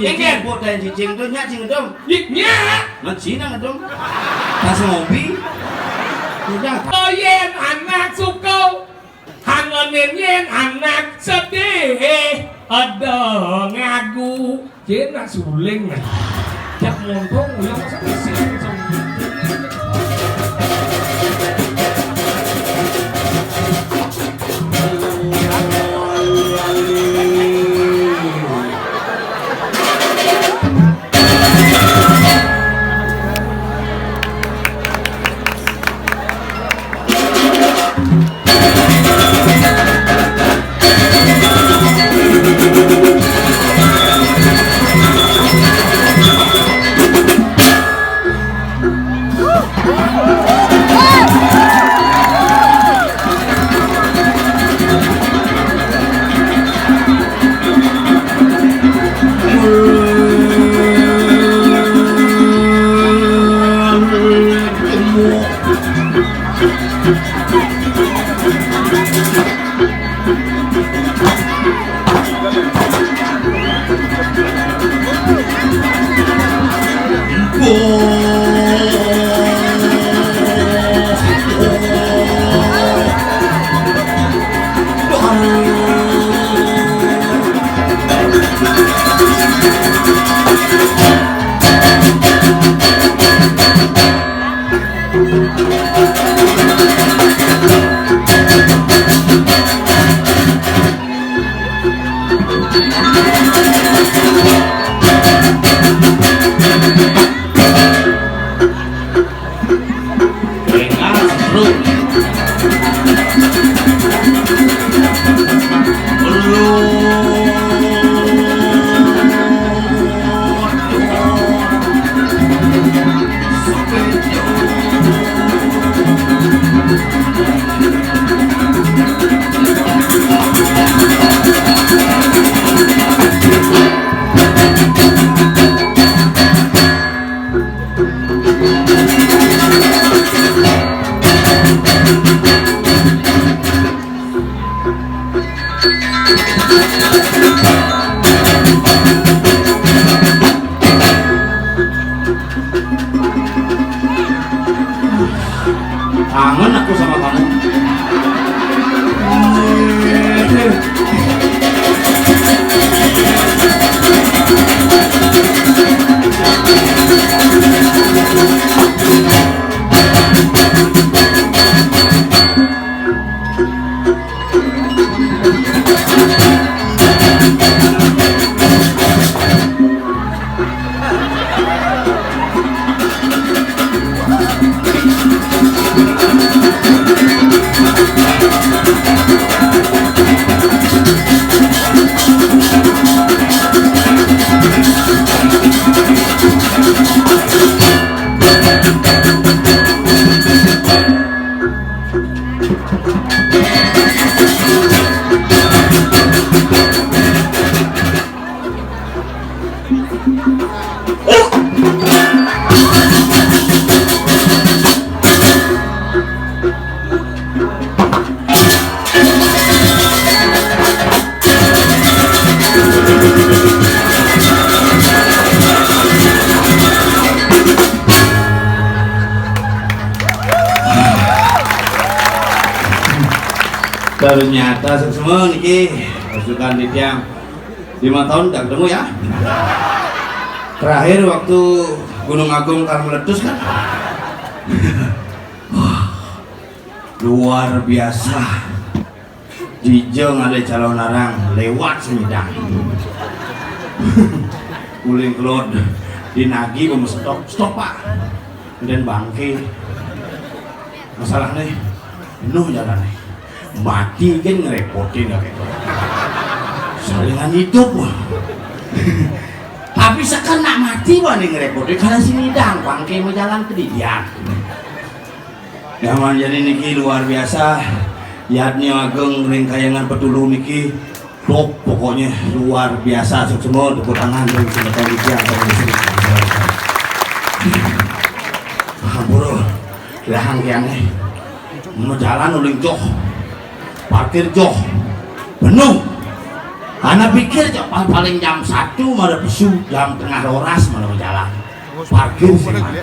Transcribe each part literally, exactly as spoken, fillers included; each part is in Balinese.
Engken. Cicing, Bu, dan cicing tu nyak cing dong. Nyak. Nggak cina dong. Tas ngopi. Udah. Oh, yen anak suka, hangonin yen anak sedih, ada ngagu. Yen nak suling, nah. Jak montong, ulang masa mesin. Kangen aku sama kamu. Ternyata semua niki pasukan titiang lima tahun tak ketemu ya. Terakhir waktu Gunung Agung kan meletus kan. Luar biasa. Dijeng ada calon arang lewat sumedang. Uling kelod dinagi, pemes stop, stop, Pak. Dan bangke. Masalah nih, penuh jalan nih. Mati kan ngerepotin, ya, gitu. Salingan hidup. Tapi sekarang nak mati, wani ngerepotin karena sumedang, bangke mau jalan ke dia. Jaman jani niki luar biasa. Yadnya ageng ring kayangan Petulu niki. Top, pokoknya luar biasa. Suksma, tepuk tangan ring semeton titiang. Ampura, lahang tiangnya. Mau jalan uling joh. Parkir joh. Penuh. Ana pikir, cok, paling jam satu malah pesu, jam tengah roras malah jalan. Parkir sih, Mas.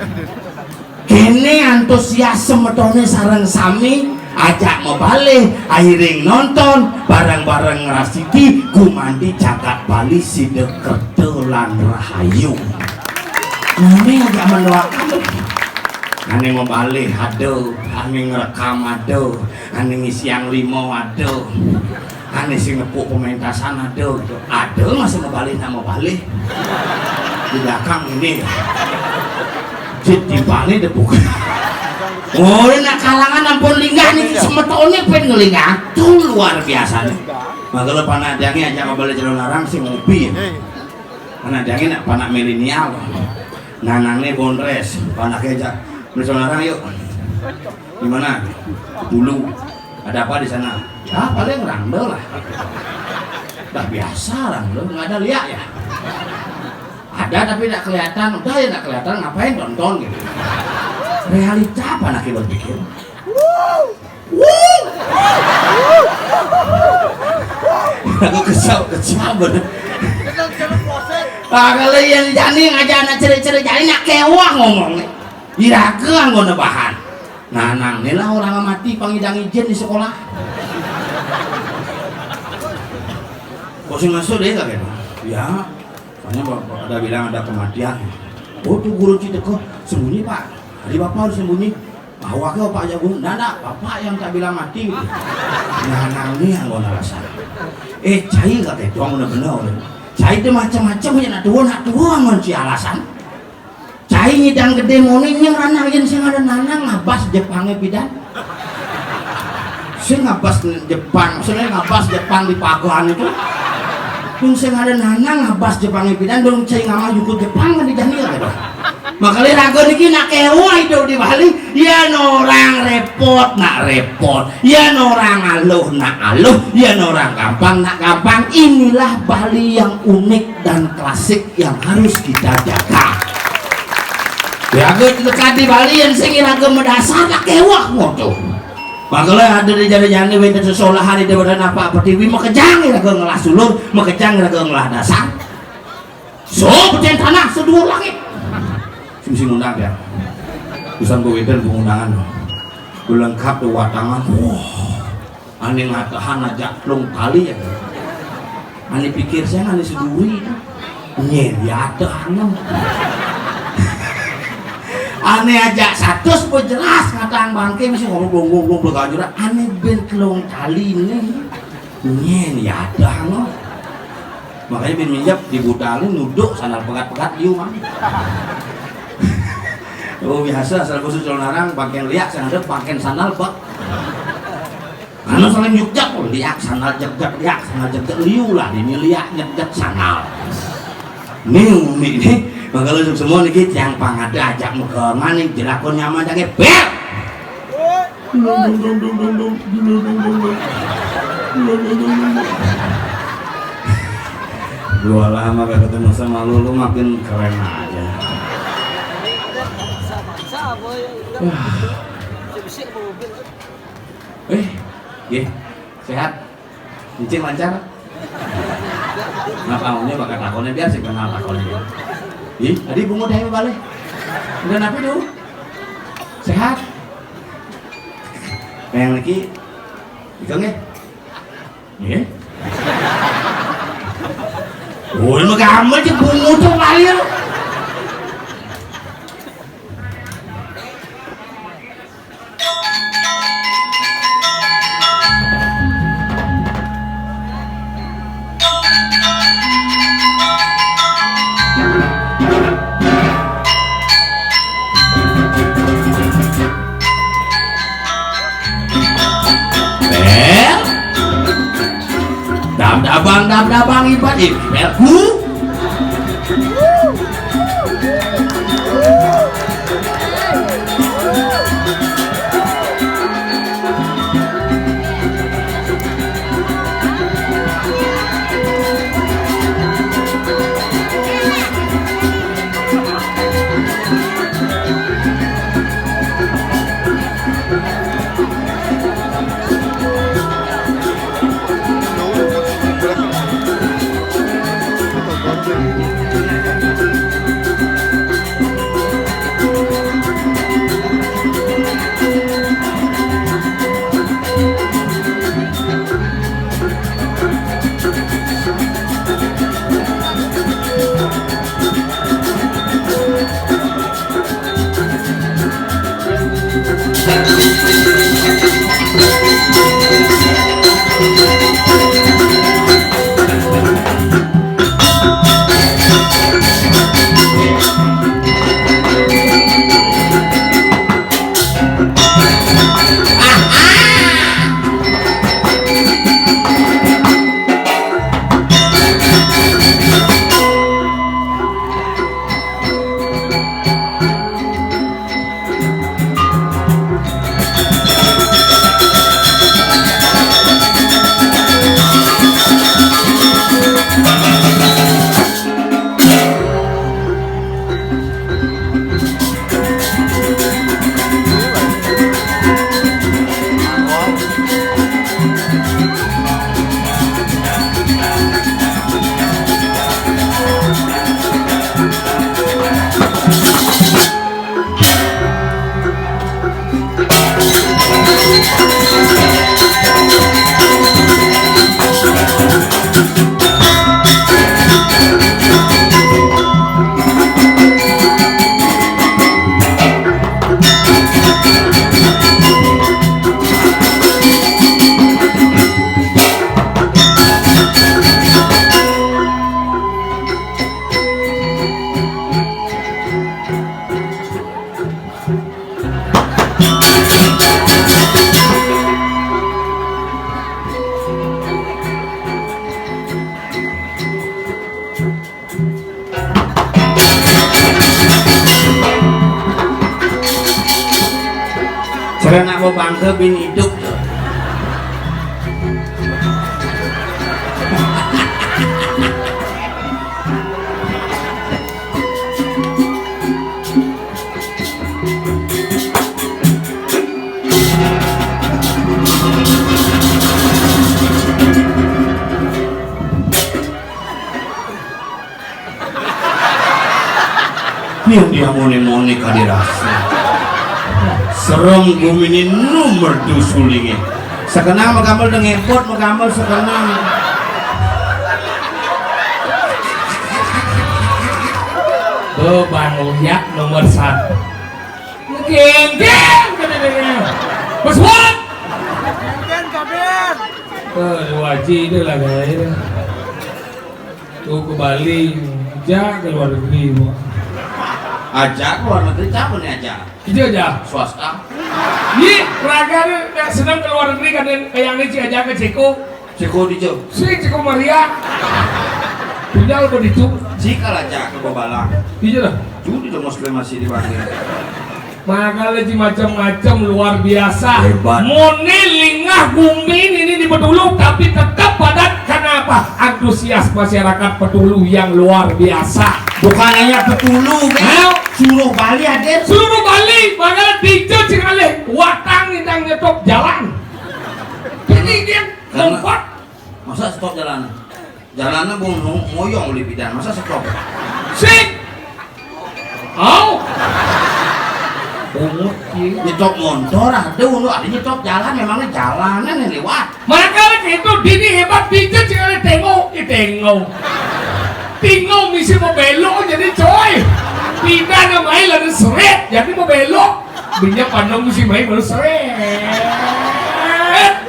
Kéné antusias semetoné sareng sami ajak mabalih, airing nonton, bareng-bareng ngrasiki gumanti jagat Bali sida kerta lan rahayu. Ngoné ajak mendoakan. Ané mabalih ada, ané ngrekam ada, ané ngisiang lima ada. Ané sing nepuk pementasan ada gitu. Ada masih mabalih, nak mabalih. Di belakang ini. Cit timpalé depuk. Oh, nak kalangan ampun linggah niki, semetoné pén ngelinggah. Tuh luar biasa nih. Makanya panak dangé ajak mabalih Calonarang sing ngopi. Panak dangé nak panak milenial. Nanangné bondres, panaké ajak. Beli Calonarang yuk. Di mana? Dulu. Ada apa di sana? Ya, paling rangda lah. Dah biasa rangda, nggak ada liak ya. Ada tapi nggak kelihatan. Udah ya nggak kelihatan, ngapain tonton gitu. Realita apa nak kita pikir? Aku kesal, kesal bener. Ah, kalau yang jani ngajak anak cere-cere jani nak kewah ngomongnya. Iraga anggona bahan. Nah, nang inilah orang mati pangidang izin di sekolah. Kok sing masuk deh kagak? Ya, soalnya bapak ada bilang ada kematian. Oh, tuh guru Citeko sembunyi, Pak. Tadi bapak harus sembunyi. Awaknya bapak aja guru, ndak, ndak, bapak yang tak bilang mati gitu. Nah, nang ini yang gua alasan. Eh, cai kagak dong bener-bener. Cai itu macam-macam ya, nak tua, nak tua ngon si alasan. Cai nyidang gedé moni nyeng ranah yén sing ada nanang ngabas Jepangé pidan. Sing ngabas Jepang, sing ngabas Jepang di pagoan itu. Yén sing ada nanang ngabas Jepangé pidan, dong cai ngamah jukut Jepang kan di jani gitu. Makanya raga niki nak kewa hidup di Bali, ya orang repot nak repot, ya orang aluh nak aluh, ya orang gampang nak gampang. Inilah Bali yang unik dan klasik yang harus kita jaga. Ya, gue dekat di Bali yang sing iraga medasar nak kewah ngoto. Makanya ada di jari-jari wénten sesolahan di dewata napa apa tiwi makejang iraga ngelah sulur, makejang iraga ngelah dasar. So, pecah tanah seduur langit. Sing sing undang ya. Usan gue wénten pengundangan. Gue lengkap tuh watangan. Wah. Ané ngatahan ajak telung kali ya. Ané pikir saya ané seduri. Nyén ya ada anem. Ané ajak satus pun jelas ngatahan bangké mesti ngomong blong blong blong blong ganjuran. Ané bén telung kali ini. Nyén ya ada anem. Makanya bén minjep di budal ini nuduk sandal pegat-pegat liu mang. Oh biasa asal khusus Calonarang pangkén liak sing ada pangkén sandal bek. Anu saling nyukjak, oh, liak sandal jegek, liak sandal jegek, liu lah ini liak jegek sandal. Ini umi ini, makanya semua niki tiang pangada ajak megangan nih jelakon nyaman jage ber. Gua lama gak ketemu sama lu, lu makin keren aja. Eh, ye, sehat? Encing lancar? Nah, kamunya bakal takonnya biar sih kenal takonnya. Ih, tadi bungut aja balik. Udah napi tuh? Sehat? Yang lagi, ikeng ya? Iya. Oh, lu gambar sih bungut tuh kali ya. Bel. Dab-dabang, dab-dabang, ibat, ibat. Belku. Kena mau bangga bin hidup tuh. Yang dia mone-mone kadirasa. Serem gumini nu merdu sulinge. Sekenang magamel dengepot, magamel sekenang. Tuh Bang Uyak nomor satu. Geng, geng, geng, geng. Bos Wak. Geng, geng, kabir. Eh, Waji itu lah gaya. Tuh ke Bali, aja ke luar negeri, Bu. Aja ke luar negeri, siapa nih aja? Itu aja. Swasta. Iya, raga nih, yang senang ke luar negeri kan, yang, yang ini aja ke Ceko. Ceko di Ceko. Si Ceko Maria. Punya lo di Ceko. Cika lah aja ke Babalang. Iya lah. Judi dong, Mas, masih di Bali. Makanya ji macam-macam luar biasa. Hebat. Mone lingah gumin ini di Betulu, tapi tetap padat. Kenapa? Antusias masyarakat Betulu yang luar biasa. Bukan hanya Betulu, kan? Hah? Seluruh Bali hadir. Seluruh Bali, makanya dijel sing alih. Watang nindang nyetop jalan. Jadi dia karena membuat masa stop jalan? Jalannya mau ngoyong oleh bidan, masa stop? Sik. Au. Bungut, iya. Nyetop motor, aduh, lu ada nyetop jalan, memangnya jalanan yang lewat. Makanya itu dini hebat, bijak sih kali tengok, ya tengok. Tengok misi mau belok jadi coy. Pindah namanya lalu seret, jadi mau belok. Minyak pandang misi main baru seret.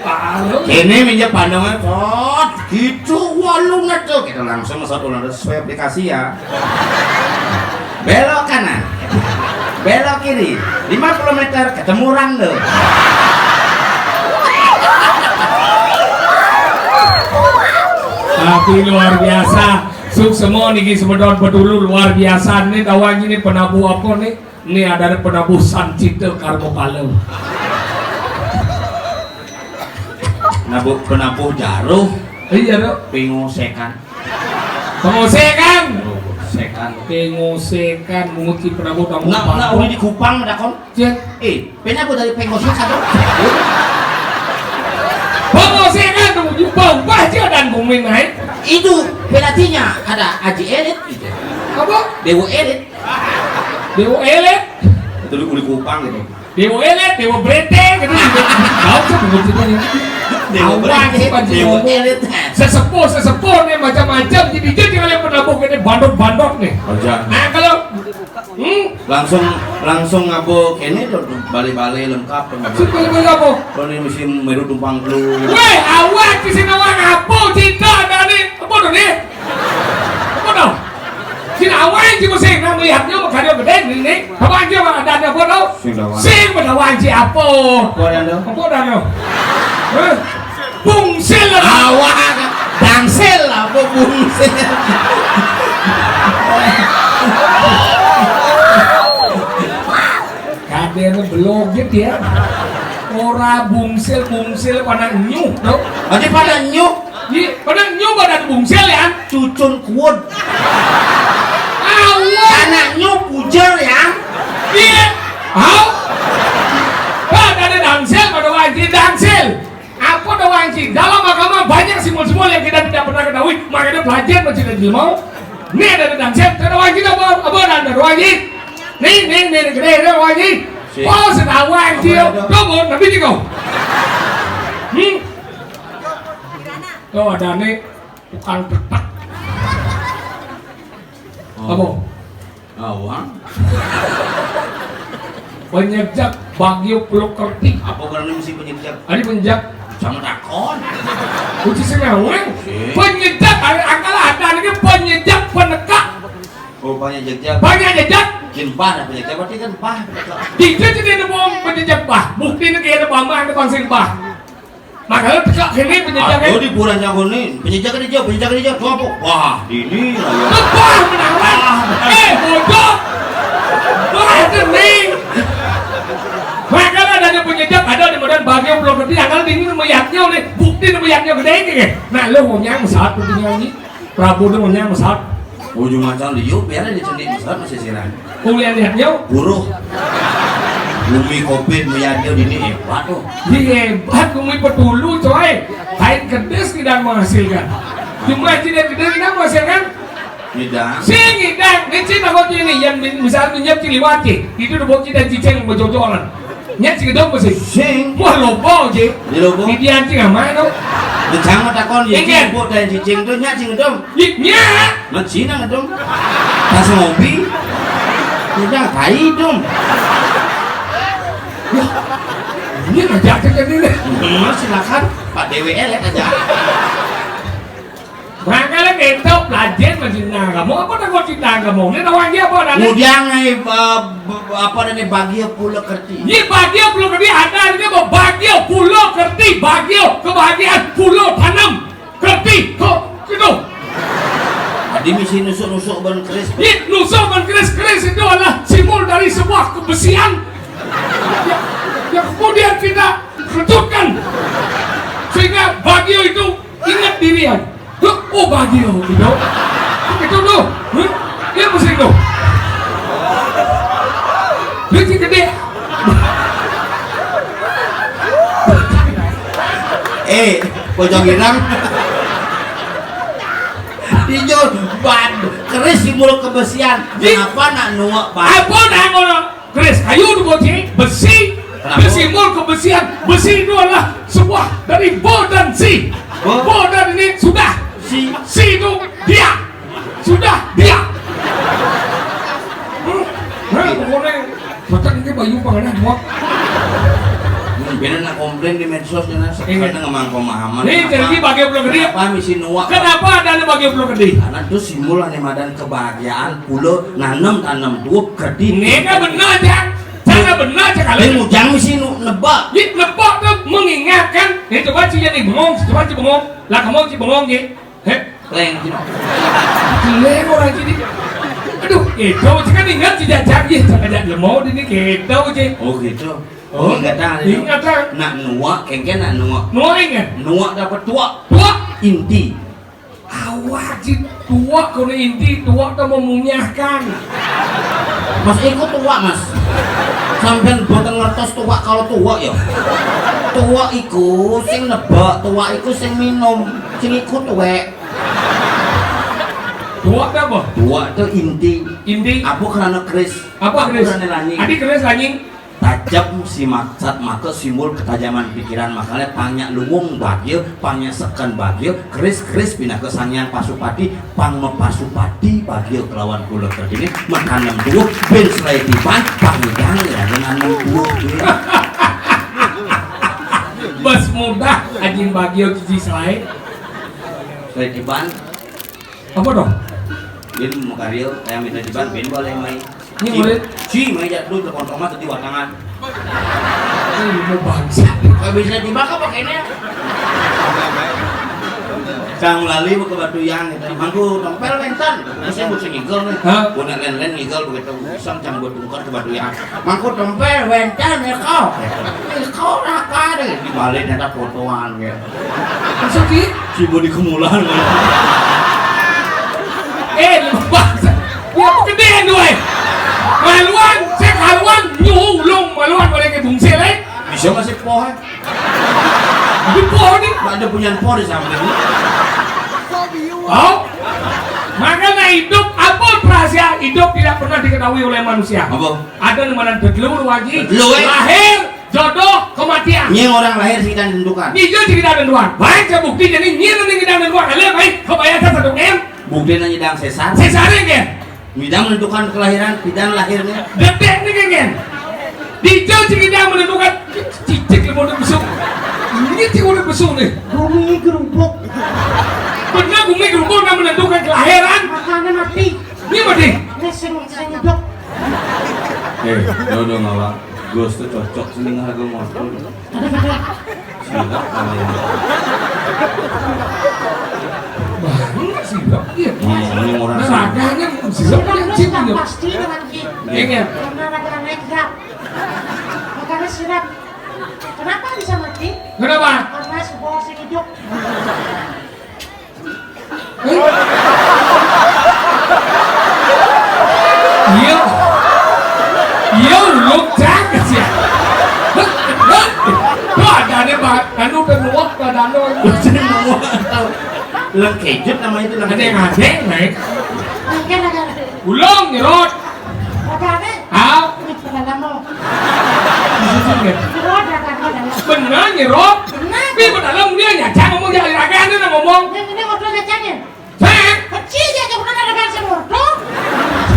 Baru. Ini minyak pandangnya, tot, gitu, walu tuh. Kita langsung masuk ulang sesuai aplikasi ya. Belok kanan. Belok kiri. Lima puluh meter ketemu orang tuh. Tapi luar biasa. Suksema niki semeton Betulu luar biasa. Ini tahu aja nih penabuh apa nih? Ini ada penabuh Sancita Karma Pala. Penabuh, penabuh jaruh. Iya, Dok. Pengosekan. Pengosekan. Pengosekan. Pengosekan, menguci penabuh tamu. Nak, nak, udah di Kupang, ada kon? Cek. Eh, penya aku dari pengosekan, Dok. Pengosekan, tunggu jumpa. Bah, dia dan gumin naik. Itu, pelatihnya ada Aji Elit, gitu. Apa? Dewa Elit. Dewa Elit. Itu di Uli Kupang gitu. Dewa Elit, Dewa Brete gitu. Tahu sih bukan cerita nih. Dewa Awan Brete, sih, Panji Dewa ngomong. Elit. Sesepuh, sesepuh nih macam-macam. Jadi dia tinggal yang penabuh ini bandot-bandot nih. Aja. Nah, kalau, hmm? Langsung, langsung ngabo kene tuh, bale-bale lengkap tuh. Sing bale-bale apa? Kalau ini musim meru tumpang lu. Weh, awak di sini awak ngabo cinta ada nih. Apa tuh nih? Apa tau? Sing awai sing mesti nang melihatnya mau karya gede ini. Apa aja mah ada apa tau? Sing awai. Sing pada awai sing apa? Apa yang ada? Apa dah tau? Hah? Bungsil lah. Awak dangsil apa bungsil? Kadene belogit ya. Ora bungsil, bungsil pada nyuh, tau? Aja pada nyuh. Iya, pada nyuh pada bungsil ya. Cucun kuud. Allah. Anak nyuh bujur ya. Iya. Hau. Pak, ada dangsil, pada wajib dangsil. Apa ada wajib? Dalam agama banyak simbol-simbol yang kita tidak pernah ketahui. Makanya belajar masih dari mau. Ini ada dangsil, ada wajib apa? Apa ada wajib? Nih, nih, nih, gede, gede wajib. Si. Oh, setahu wajib. Apa ada? Tuh, Bu, tapi di kau. Hmm. Tuh ada nih tukang petak. Oh. Apa? Awang. Penyejak bagyo peluk kerti. Apa karena mesti penyejak? Ada penyejak. Sama takon. Kunci semeweng. Si. Penyejak, ada akal ada lagi penyejak penekak. Oh, penyejak. Penyejak. Kin bah, penyejak berarti kan bah. Tidak jadi ada bohong penyejak bah. Bukti ini kayak ada bah, ada bangsin bah. Makanya tegak kene penyejak. Aduh, di pura jago nih, penyejak dijawab, penyejak dijawab, tuh apa? Wah, ini lah ya. Tebah menawan. Ah. Eh, bodoh. Wah, kening. Makanya ada yang penyejak Bagian pulo gedé, anggal dingin sama yatnya oleh bukti sama yatnya gedé ini. Nah, lu mau nyang mesat, pentingnya ini. Prabu tuh mau nyang mesat. Ujung macam liu, biar aja cendik mesat masih siran. Kuliah lihatnya. Buruh. Bumi covid melihatnya dini hebat tuh. Iya, hebat, bumi petulu, coy. Kain kedis tidak menghasilkan. Cuma tidak kedis tidak menghasilkan. Tidak. Sing idang, ini cina kau ini yang misal minyak ciliwati, itu udah bocil dan cicing berjojolan. Nya cing gedong besi. Sing. Wah, lobo, Ji. Di lobo. Di dia cing aman, no. Di cang mah takon, ya, Enggan. Cing, bu, dan cicing tuh, nya cing gedong. Nya. Nah, cina gedong. Tas ngopi. Udah, tai dong. Wah, ini ngajak ke sini nih. Hmm, silakan. Pak D W L ya aja. Makanya kita belajar mencinta kamu. Apa tak kau cinta kamu? Ini tahu aja apa ada? Ngujang, eh, ba-, ba-, apa ada nih, bagia pula kerti. Ini bagia pula kerti, ada ini apa? Bagia pula kerti, bagia kebahagiaan pula tanam kerti. Kok gitu? Tadi misi nusuk-nusuk ban keris. Ini nusuk ban keris, keris itu adalah simbol dari sebuah kebersihan yang, yang kemudian kita retutkan sehingga bagia itu ingat diri ya. Duh, oh, bahagia gitu. Itu tuh. Huh? Dia mesti tuh. Duit sing gedé. Eh, pojok irang. Dijol ban keris simbol kebersihan. Kenapa nak nuak ban? Apa nak ngono? Keris kayu itu bocil, besi. Kenapa? Besi simbol kebersihan. Besi itu adalah sebuah dari bo dan si. Bo? Bo dan ini sudah. Si. Si itu dia. Sudah dia. Hmm. Nah, pokoknya petang ini bayu panganan, Wak. Hmm, beda nak komplain di medsos, karena sekarang ngemang pemahaman. Nih, jadi bagian pulau gedé. Apa misi nuak? Kenapa ada bagian pulau gedé? Karena itu simbol hanya madan kebahagiaan, pulau nanem, tanam tuh, kredit. Ini kan benar, Jang. Cara benar, Jang. Kalau mujang misi nu-, nebak. Di nebak tuh mengingatkan. Ini coba sih jadi bengong, coba sih bengong. Lah, kamu sih bengong, gitu. Heh, leng gitu. Leng orang sini. Aduh, itu sih kan ingat tidak canggih, jangan ada lemau di ini gitu sih. Oh gitu. Oh, ingatan. Ingatan. Nak nuak, kengken nak nuak. Nuak ingat. Nuak dapat tuak. Tuak. Inti. Awak sih tuak kalau inti, tuak tuh memunyahkan. Mas, iku tuak, Mas. Sampean boten ngertos tuak kalau tuak ya. Tuak iku sing nebak, tuak iku sing minum, sing iku tuwek. Tuak apa? Tuak itu inti. Inti. Apa kerana keris? Apa keris? Kerana lanying. Adi keris lanying. Tajam si maksat maka simbol ketajaman pikiran, makanya pang nyak luwung bagia, pang nyak seken bagia, keris-keris pinaka Sang Hyang Pasupati, pang mapasupati bagia kelawan kula kedini, makanem tuwuh, bin selai tiban, pang nyidang ya, nanem tuwuh. Bes mudah, ajin bagia cuci selai. Selai tiban. Apa dong? Bin mau karya, saya minta tiban, bin boleh mai. Ini boleh. Si, mai jatuh ke kontong mah tadi watangan. Ini mau bangsa. Kalau bisa tiba apa pakainya? Cang lali mau ke Batu Yang gitu. Mangku tompel wénten. Terus saya butuh ngigel nih. Hah? Gua nak len-len ngigel begitu. Pisang cang buat tungkar ke Batu Yang. Mangku tompel wénten ya kau. Ya kau raka deh. Di balik ada fotoan gitu. Maksud ki? Si bodi kemulan. Eh, lu bangsa. Ya, aku gedé duwe. Maluan, saya kaluan, nyuhu ulung, maluan boleh ke bungsil, eh. Bisa masih poh, eh. Di poh nih. Nggak ada punya poh di samping. Oh. Makanya hidup, apa rahasia hidup tidak pernah diketahui oleh manusia. Apa? Ada yang mana dulu lagi. Dulu, eh. Lahir, jodoh, kematian. Nying orang lahir sing kita tentukan. Nying sing kita tentukan. Baik, saya bukti jadi nying sing kita tentukan. Ayo, baik, kebayang saya satu M. Bukti nanya dang sesar. Sesar ya, kan? Nyidang menentukan kelahiran, pidan lahirnya. Detik nih, kan? Nying sing kita menentukan cicik mau besok. Ini sih udah besok nih. Bumi gerubuk. Benar bumi gerubuk yang menentukan kelahiran. Makanya mati. Ini mati. Ini sing sing hidup. Eh, udah, udah, nggak apa. Gus tuh cocok sini nggak, gue mau. Silap kali ya. Banget silap dia. Hmm, ini orang silap. Raganya silap yang cip dia. Pasti dengan ki. Iya. Karena ada naik gap. Makanya silap. Kenapa bisa mati? Kenapa? Karena sebuah sing hidup. Iya. Iya, lu jangan sih. Tuh ada nih, Pak. Anu udah nuwak, ada anu. Sing nuwak. Lengkejut namanya itu, lengkejut. Ada yang ada, naik. Mungkin ada. Ulung, nyerot. Ada nih. Ah. Ini pada lama. Disusun ya. Nyerot, ada, ada, ada. Bener, nyerot. Bener. Tapi pada lama dia nyacang ngomong, dia agak aneh ngomong. Ini, ini ngobrol nyacangnya. Hah? Kecil ya, jangan ada kan semua. Tuh.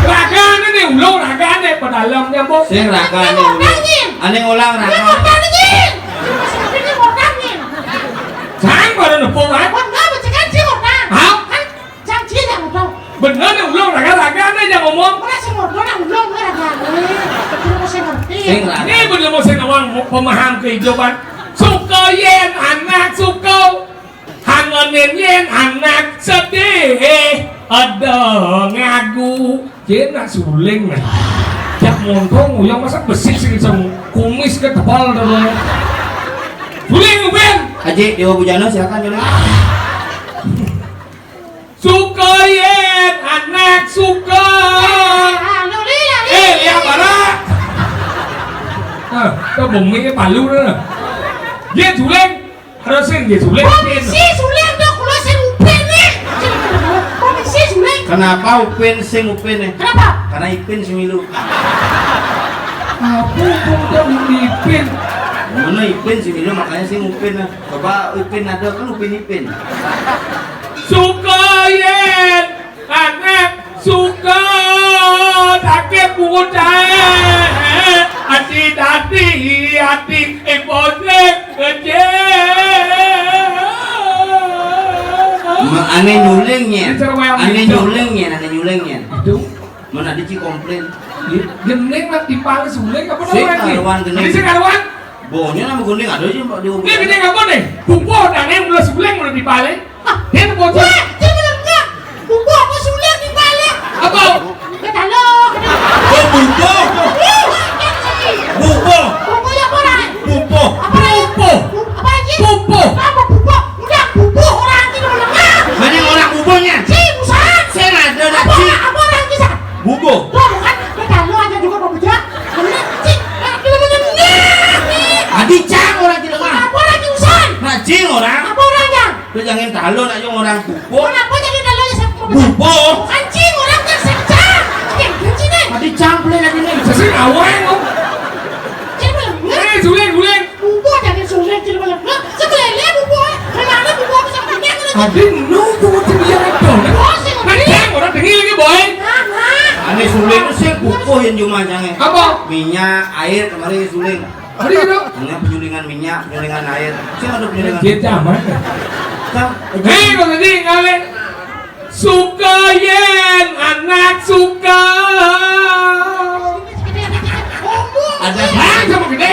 Ragane nih, ulung ragane, pedalem nyambung. Sing ragane ulung. Ane ngulang raga. Ini mau tangin. Ini mau tangin. Sang baru nepuk, ah. Buat nggak, buat cekan sih, mau tang. Hah? Kan, jangan sih, jangan tahu. Bener nih, ulung raga, ragane yang ngomong. Ora sing ngono nang ulung, ora ragane. Terus mau sing ngerti. Sing ragane. Ini bener mau sing ngomong, pemaham kehidupan. Suka yen anak suka. Hangonin yen anak sedih, ada ngagu. Yen nak suling, nah. Jak montong, uyang masa besik sing sem-, kumis ke tebal, dah. Suling, Upin. Haji, Dewa Bujana, silakan, Juli. Suka yen anak suka. Ah, luli, luli. Eh, lihat mana? Ah, tuh bumi palu dah. Yen suling. Harus sing dia suling. Komisi suling tuh, kalau sing Upin nih. Komisi suling. Kenapa Upin sing Upin nih? Kenapa? Karena Ipin sing milu. Apa itu udah Ipin? Mana Ipin sing milu, makanya sing Upin, nah. Coba Ipin ada kan Upin Ipin. Suka yen anak suka, sakit muda, hati-hati, hati ibu kecil. Ma-, ane nyulingnya. Ini cerewet ane gitu. Nyulingnya, ane nyulingnya. Itu. Mana ada ci komplain? Gending lah, timpal suling apa sih, namanya? Karuan gending. Ini sih karuan. Bonya nama gending ada aja, Pak, di. Ini gending apa nih? Bubuh, dan yang mulai suling mulai timpalin. Hah, dia mau bocor. Wah, dia bilang enggak. Bubuh apa suling timpalin? Apa? Kita lo. Oh, bubuh. Bubuh. Bubuh ya apa, Rai? Bubuh. Apa, Rai? Bubuh. Apa lagi? Bubuh. Apa bubuh? Udah, bubuh orang itu bilang enggak. Mana orang bubuhnya? Si Musa. Saya ada, ada. Apa, si apa orang itu, Sa? Bubuh. Tuh, kan, kita lo aja juga mau bujak. Bener, cik. Nah, dia bilang enggak. Adi cang orang tidak mah. Apa orang itu, Sa? Nah, cing orang. Apa orang yang? Lu jangan tahu, nak, yung orang bubuh. Kenapa jadi tahu ya, sama bubuh? Bubuh. Anjing, orang yang secah. Oke, benci deh. Tadi campur lagi nih. Sesing awal, kok. Cek belum? Eh, suling, suling. Bubuh jadi suling, cek belum? Nah, sebelah bubuh. Kenapa bubuh aku sama dia? Adi, nu, bubuh tuh dia itu. Oh, sih, nah, ngerti. Cang, orang dengil lagi, boy. Nah, nah. Ane suling tuh sih bubuh yang cuma jangan. Apa? Minyak, air, kemarin suling. Ada gitu? Hanya penyulingan minyak, penyulingan air. Sing ada penyulingan. Dia zaman. Cang, eh, kalau tadi ngale. Suka yen anak suka. Ada. Hah, sama gede.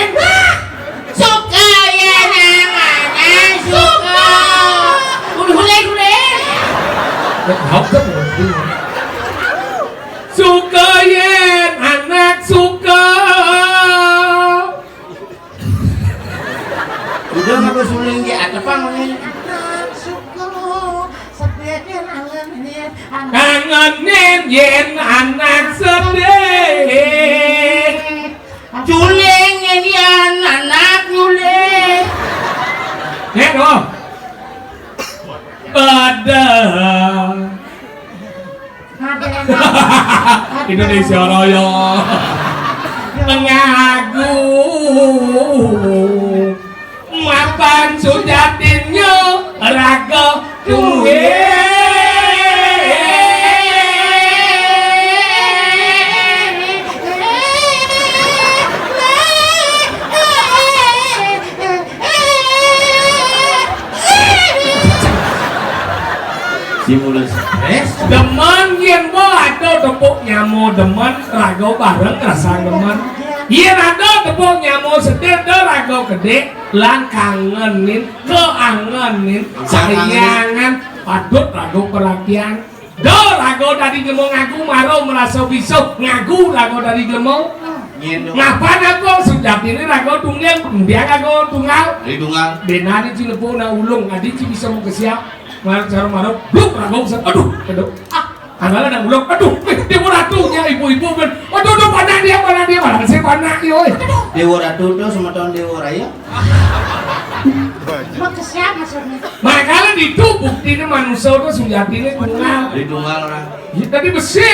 Suka yen anak suka. Udah, udah, udah. Ya, tahu kan? Suka yen anak suka. Udah, nggak suling di atap, Bang, ini. Kangenin yen anak sedih. Culing yen anak nyuling. Ya, oh. Ada. Indonesia Raya ngaku mapan sujatinnya raga duwe. Simulasi stres. Demen yen bo ada tepuk nyamo demen, raga bareng rasa demen. Yen ada tepuk nyamo sedih, ada raga kedek, lan kangenin, keangenin, sayangan, patut raga perhatian. Do raga dari jemo ngagu, maro merasa bisa ngagu raga dari jemo. Ngapa dah kok sujatiné raga tunggal, dia raga tunggal. Di tunggal. Dénan ci lebu na ulung, adi ci bisa makesiab. Mar cara marep, bluk raga usah. Aduh, aduh. Ah, anggalan nang ulung. Aduh, eh, Déwa Ratu nya ibu-ibu kan. Aduh, aduh, panak dia, panak dia, malah saya panak yo. Eh. Déwa Ratu to semeton Déwa Raya. Makesiab maksudnya. Makanya itu buktinya manusia itu sujatiné tunggal. Di tunggal orang. Ya, tadi besi.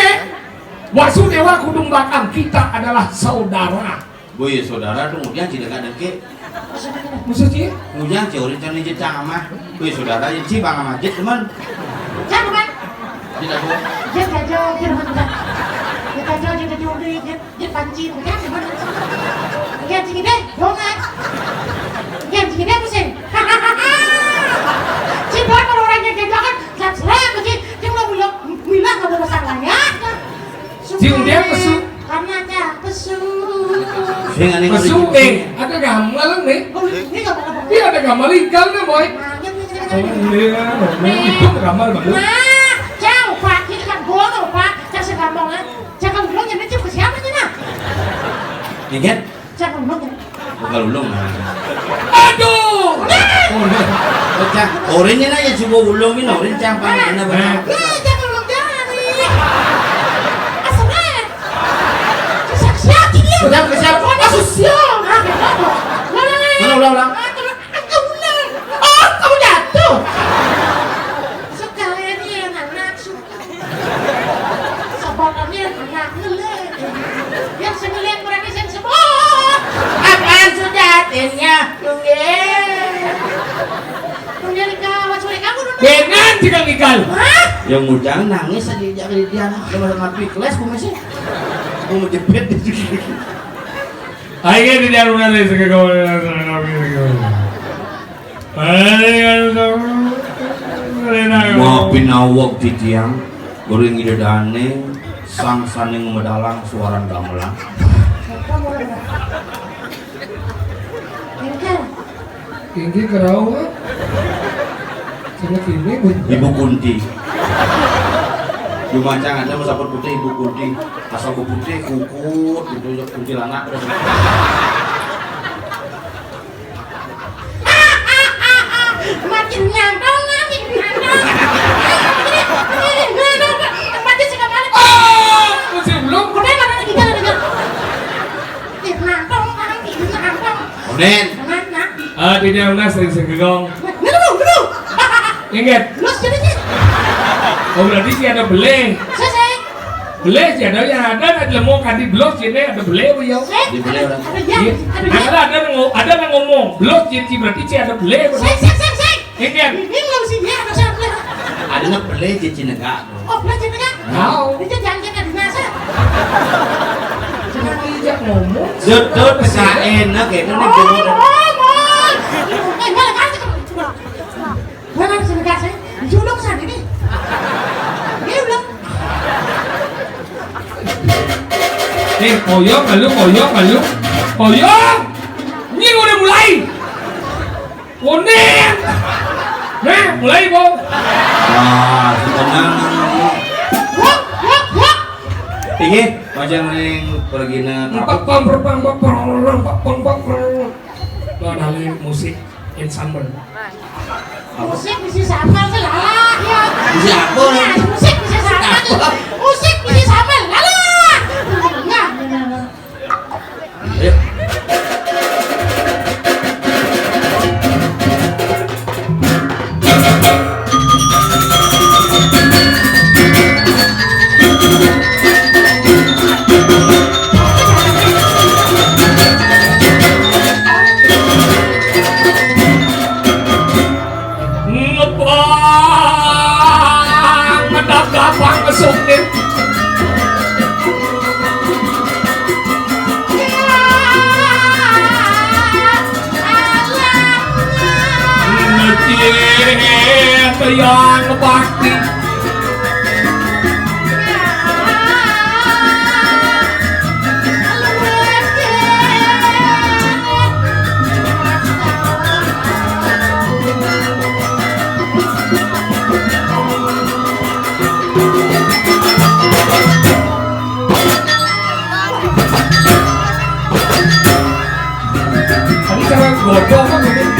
Wasudewa Kudung Bakang, kita adalah saudara. Boy, saudara tuh ngujang ci dengke-dengke. Maksudnya? Ngujang ci, urang cang nijit cang amah. Boy, saudara, ya, ci bang amah jit, teman. Cang, teman. Jit apa? Jit aja, jit apa, teman? Jit aja, jit aja, udah, jit, jit panci, teman, teman. Jit ci gedé, dongan. Jit ci gedé, pusing. Ci buat kalau orang yang gedokan, seret, seret, ci, ci udah bilang, bilang nggak ada masalahnya. Sing dia pesu. Karena ada pesu. Sing ane pesu, eh, ada gambar nih. Oh, ini nggak apa-apa. Iya, ada gambar ikan nih, boy. Nah, ini, ini, ini. Oh, iya, itu gambar bagus. Nah, jauh, Pak. Ini kan gua tuh, Pak. Cak segampang, eh. Cak kalau belum, jadi cak siapa sih, nah? Ingat? Cak kalau belum, ya. Bukan ulung, nah. Aduh! Oh, nah. Oh, Cang, orin ini aja coba ulung ini, orin Cang, Pak. Nah, ini, Pak. Nah. Nah, jangan ulung, jangan nih. Asal aja. Siap-siap, siap. Siap ke siapa? Asus, siap. Nah, nah, nah. Mana, ulang, ulang. Ah, kamu, ah, kamu ulang. Oh, kamu jatuh. Sekalian ini anak-anak suka. Sebotolnya anak ngelek. Yang semilian berani sing sebot. Apaan sujatinnya? Tunggil. Tunggil ka, wacuri kamu dulu. Dengan tiga ikan. Hah? Yang ngujang nangis aja, jangan di dia. Kalau mati kelas, gue masih. Gue mau jepit di sini. Ayo, di dalam nanti, sekegawa. Maafin awak titiang, goreng ida dane, sang saning medalang suaran gamelan. Inggih kerau, Pak. Sama kini, Bu. Ibu Kunti. Lumacang ada, mas, apa putih Ibu Kunti. Asal putih, kukut, gitu, kuntilanak. Makin nyantol, makin nyantol. Makin suka banget. Oh, masih belum. Udah, mana lagi, jangan, jangan. Ih, nyantol, makin nyantol. Onen. Mana? Ah, tidak, Nas, sering segegong. Nggak, nggak, nggak. Ingat. Los, jadi, jadi. Oh, berarti sih ada belé. Selesai. Belé, ci ada, ya ada, ada lemo kadi belos, ci ada belé, ya. Sik, ada, ada, ya, iya. Ada, ada, ada nang ngo-, ada nang ngomong, belos, ci, ci berarti ci ada belé, sik, sik, sik, sik. Iya, kan? Ini belum sih, ya, ada siapa? Ada nang belé, ci, ci negak, tuh. Oh, belé, ci negak? Tahu. Dia jangan kita dinasa. Cuma diajak ngomong. Jodot, enak, ya, kan, oh, ngomong. Eh, balik aja, coba, coba. Mana bisa dikasih? Julung sana nih. Ini udah. Eh, koyong, malu, koyong, malu. Koyong. Ini udah mulai. Kuning. Nah, mulai, Bo. Wah, tenang. Wah, wah, wah. Inggih, macam ring pergina. Empat pang, empat pang, empat pang, empat pang, empat pang. Lo ada musik. Ensemble. Musik bisi sambel sih, lalah, ya. Bisi apa? Nah, musik bisi sambel. Apa? Musik bisi sambel, lalah. Nah, nah, nah, nah. Ayo. Ngebang, ngedap-gabang, ngesungkit. Ngecil yang bakti. Cara godong apa gini?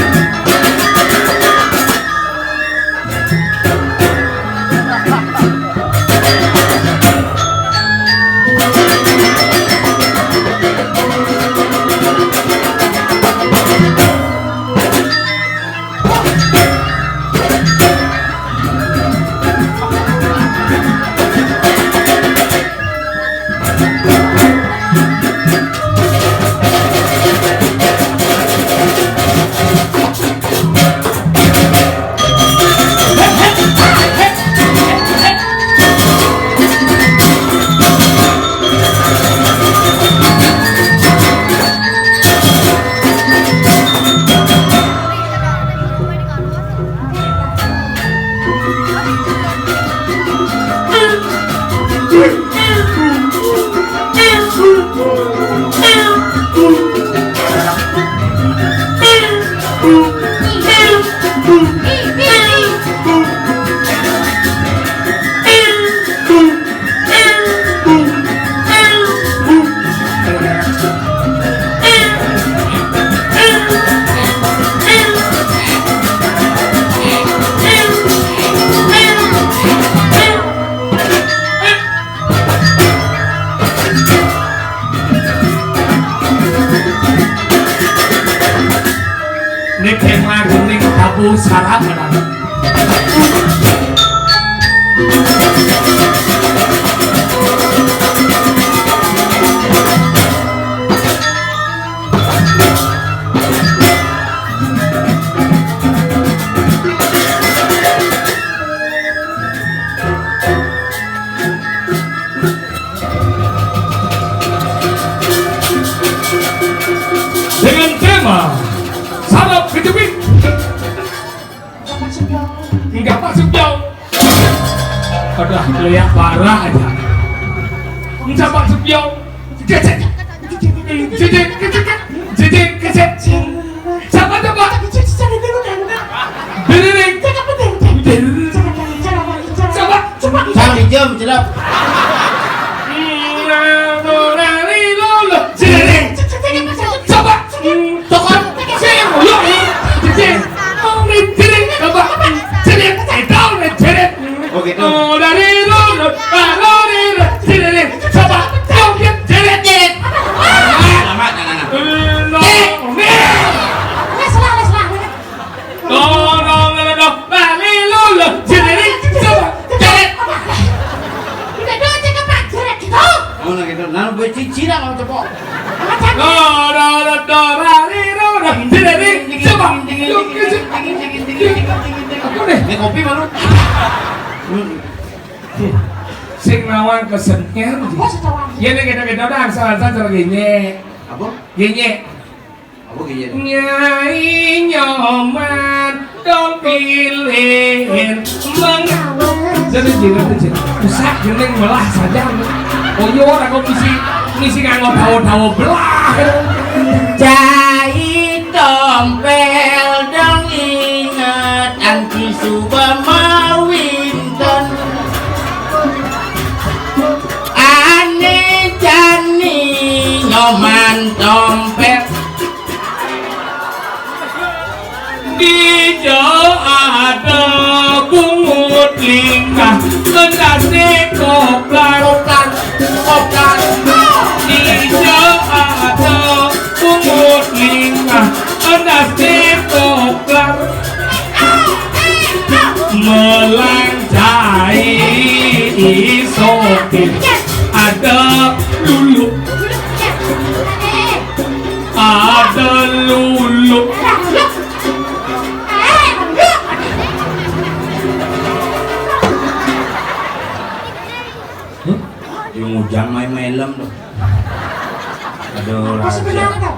Ini tema kuning tabu sarap. Dengan tema Sarap Kejepit. Enggak masuk jauh. Udah, lihat parah aja. Enggak masuk jauh. Kecek. Kecek, kecek, kecek. Siapa coba? Diriring. Coba. Coba. Cang hijau, celap. Diriring. Coba. Tokon. Sing, yuk. Diriring. Coba. Diriring. Itu, diriring. Oh, dari lu, lu, ah, lu, dari lu, sini, nih. Coba, joget, jerit, jerit. Lama, nah, nah, nah. Lu, nih. Nah, salah, nah, salah. No, no, no, no, no. Nah, nih, lu, lu, sini, nih. Coba, jerit. Udah, dua, tiga, empat, jerit, gitu. Oh, nah, gitu. Nah, lu beci Cina kalau cepok. Sama, sama. No, no, no, no, nah, nih, lu, lu, sini, nih. Coba. Apa deh? Ini kopi malu. Sing nawang kesenian. Apa sih, Cawang? Ya, nek kita-kita udah asal-asal cara genye. Apa? Genye. Apa genye? Nyai Nyoman dong pilih mengawal. Jadi jiran tuh, jiran. Usah gening melah saja. Oh, iya, orang kok misi, misi nganggo tawa-tawa belah. Cai Tompel dong inget anti suba mawinten. Ane jani Nyoman Tompel. Dija ada bungut lingah, kendase koplar. Koplar, koplar. Dija ada bungut lingah, kendase koplar. Melang cai iso ada lulu. Ada lulu. Huh? Yang ngujang main-main lem tuh. Aduh, apa sebenarnya tuh?